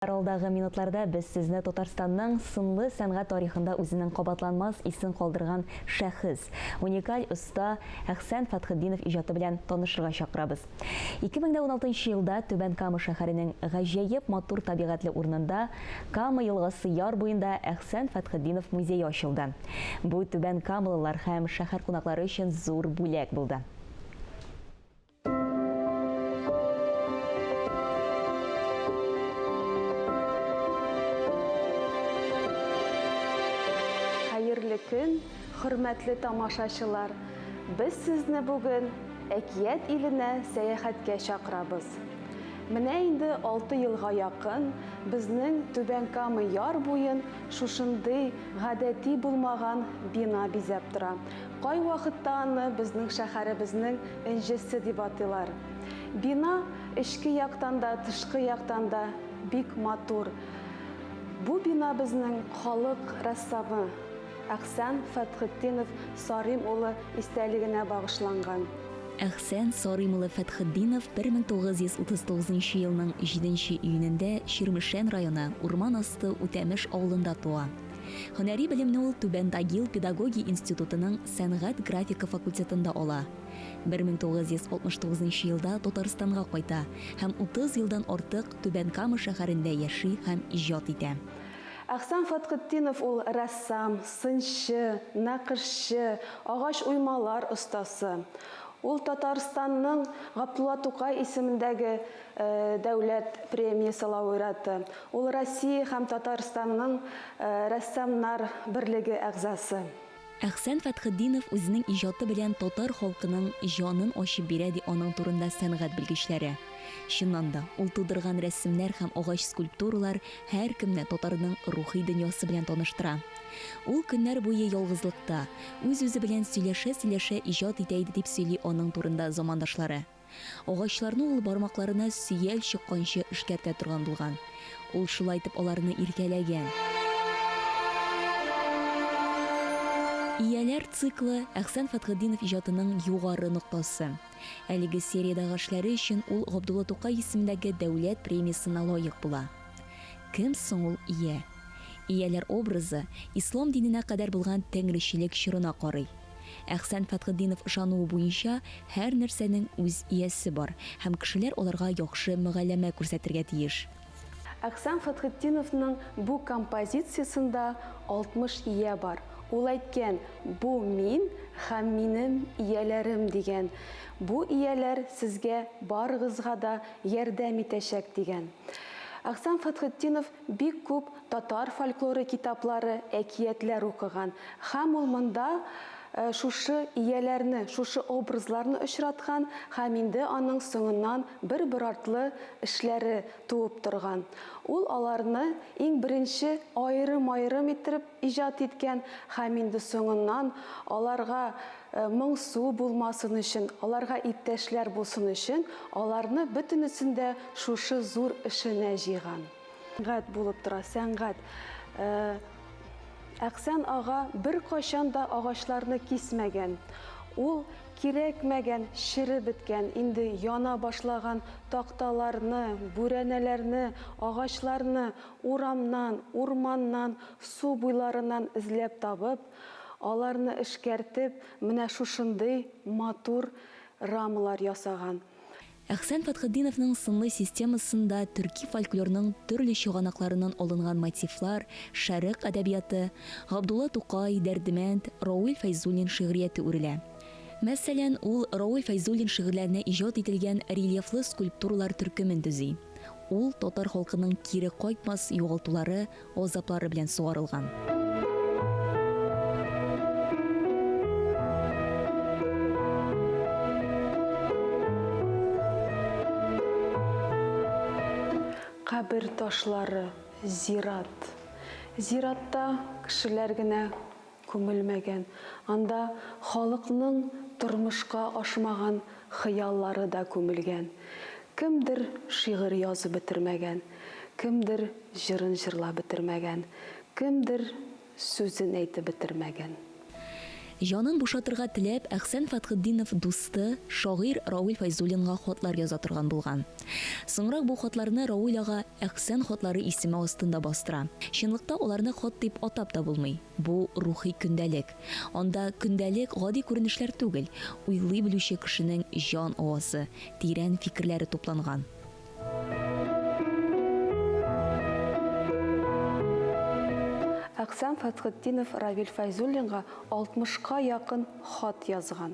Алдагы минутларда без сезне Татарстанның сынлы сәнгать тарихында үзенең кабатланмас исен калдырган шәхес, уникаль оста Әхсән Фәтхетдинов иҗаты белән танышырга чакырабыз. 2016 елда Түбән Кама шәһәренең гаҗәеп матур табигатьле урынында, Кама елгасы яр буенда Әхсән Фәтхетдинов музее ачылды. Бу түбән камалылар һәм шәһәр кунаклары өчен зур бүләк булды. Хәерле көн, хөрмәтле тамашачылар! Без сезне бүген Әкият иленә сәяхәткә чакырабыз. Менә инде 6 елга якын безнең Түбән Кама яр буен шушындый гадәти булмаган бина бизәп тора. Кайвакытта аны безнең шәһәребезнең энҗесе дип атыйлар. Бина эчке яктан да, тышкы яктан да бик матур. Бу бина безнең халык рәссамы Әхсән Фәтхетдинов Сарим улы истәлегенә багышланган. Әхсән Сарим улы Фәтхетдинов 1939 елның җиденче июнендә Чирмешән районы Урман асты Үтәмеш авылында туа. Һөнәри белемне ул Түбән Тагил педагогия институтының сәнгать-графика факультетында ала. 1969 елда Татарстанга кайта һәм 30 елдан артык Түбән Кама шәһәрендә яши һәм иҗат итә. Әхсән Фәтхетдинов ул рәссам, сынчы, нәкышчы, агач уймалар остасы. Ул Татарстанның Габдулла Тукай исемендәге Дәүләт премиясе лауреаты. Ул Россия һәм Татарстанның Рәссамнар берлеге әгъзасы. Әхсән Фәтхетдинов үзенең иҗаты белән татар халкының җанын ачып бирә, ди аның турында сәнгать белгечләре. Чыннан да, ул тудырган рәсемнәр һәм агач скульптуралар һәркемне татарның рухи дөньясы белән таныштыра. Ул көннәр буе ялгызлыкта, үз-үзе белән сөйләшә-сөйләшә иҗат итә иде, дип сөйли аның турында замандашлары. Агачларны ул бармакларына сөял чыкканчы эшкәртә торган булган. Ул шулай итеп аларны иркәләгән. Ияләр циклы, Әхсән Фәтхетдинов иҗатының югары ноктасы. Әлеге сериядәге эшләре өчен ул Габдулла Тукай исемендәге дәүләт премиясенә лаек була. Кем соң ул ия? Ияләр образы ислам диненә кадәр булган тәңречелек чорына карый. Әхсән Фәтхетдинов ышануы буенча, һәр нәрсәнең үз иясе бар һәм кешеләр аларга яхшы мөгаләмә күрсәтергә тиеш. Әхсән Фәтхетдиновның бу композициясендә 60 ия бар. Ул әйткән, Бу мин һәм минем ияләрем, дигән. Бу ияләр сезгә барыгызга да ярдәм итәчәк, дигән. Әхсән Фәтхетдинов бик күп татар фольклоры китаплары, әкиятләр укыган. Һәм ул монда шушы ияләрне, шушы образларны очраткан һәм инде аның соңыннан бер-бер артлы эшләре туып торган. Ул аларны иң беренче аерым-аерым иттереп иҗат иткән һәм инде соңыннан аларга моңсу булмасын өчен, аларга иптәшләр булсын өчен, аларны бөтенесен дә шушы зур эшенә җыйган. Сәнгать булып тора, сәнгать. Әхсән ага беркайчан да агачларны кисмәгән. Ул кирәкмәгән, череп беткән, инде яна башлаган такталарны, бүрәнәләрне, агачларны урамнан, урманнан, су буйларыннан эзләп табып, аларны эшкәртеп, менә шушындый матур рамалар ясаган. Әхсән Фәтхетдиновның сынлы системасында төрки фольклорның төрле чыганакларыннан алынган мотивлар, шәрык әдәбияты, Габдулла Тукай, Дәрдемәнд, Равил Фәйзуллин шигърияте үрелә. Мәсәлән, ул Равил Фәйзуллин шигырьләренә иҗат ителгән рельефлы скульптуралар төркемен төзи. Ул татар халкының кире кайтмас югалтулары, газаплары белән сугарылган. Кабер ташлары, зират. Зиратта кешеләр генә күмелмәгән, анда халыкның тормышка ашмаган хыяллары да күмелгән. Кемдер шигырь язып бетермәгән, кемдер җырын җырлап бетермәгән, кемдер сүзен әйтеп бетермәгән. Җанын бушатырга теләп, Әхсән Фәтхетдинов дусты, шагыйрь Равил Фәйзуллинга хатлар яза торган булган. Соңрак бу хатларны Равил ага Әхсән хатлары исеме астында бастыра. Чынлыкта аларны хат дип атап та булмый. Бу, рухи көндәлек. Анда көндәлек гади күренешләр түгел, уйлый белүче кешенең җан авазы, тирән фикерләре тупланган. Әхсән Фәтхетдинов Равил Фәйзуллинга 60-ка якын хат язган.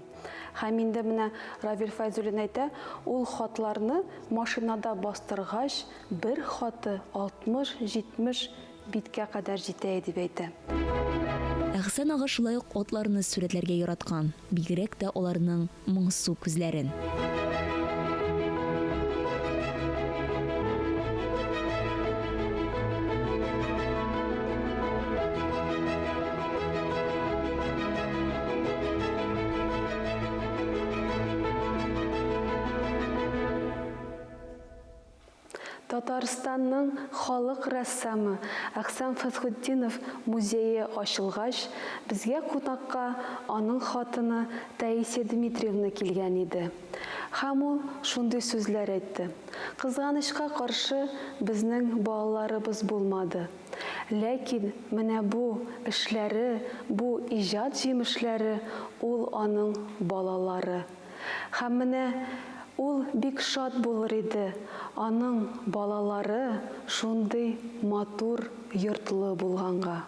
Һәм инде менә Равил Фәйзуллин әйтә, ул хатларны машинада бастыргач, бер хаты 60-70 биткә кадәр җитә дип әйтә. Әхсән ага шулай ук атларны сурәтләргә яраткан, бигрәк тә аларның моңсу күзләрен. Татарстанның халык рәссамы Әхсән Фәсхетдинов музее ачылгач, безгә кунакка аның хатыны Таисия Дмитриевна килгән иде. Һәм ул шундый сүзләр әйтте, Кызганычка каршы, безнең балаларыбыз булмады. Ләкин менә бу эшләре, бу иҗат җимешләре, ул аның балалары. Һәм менә ул бик шат булыр иде, аның балалары шундый матур йортлы булганга.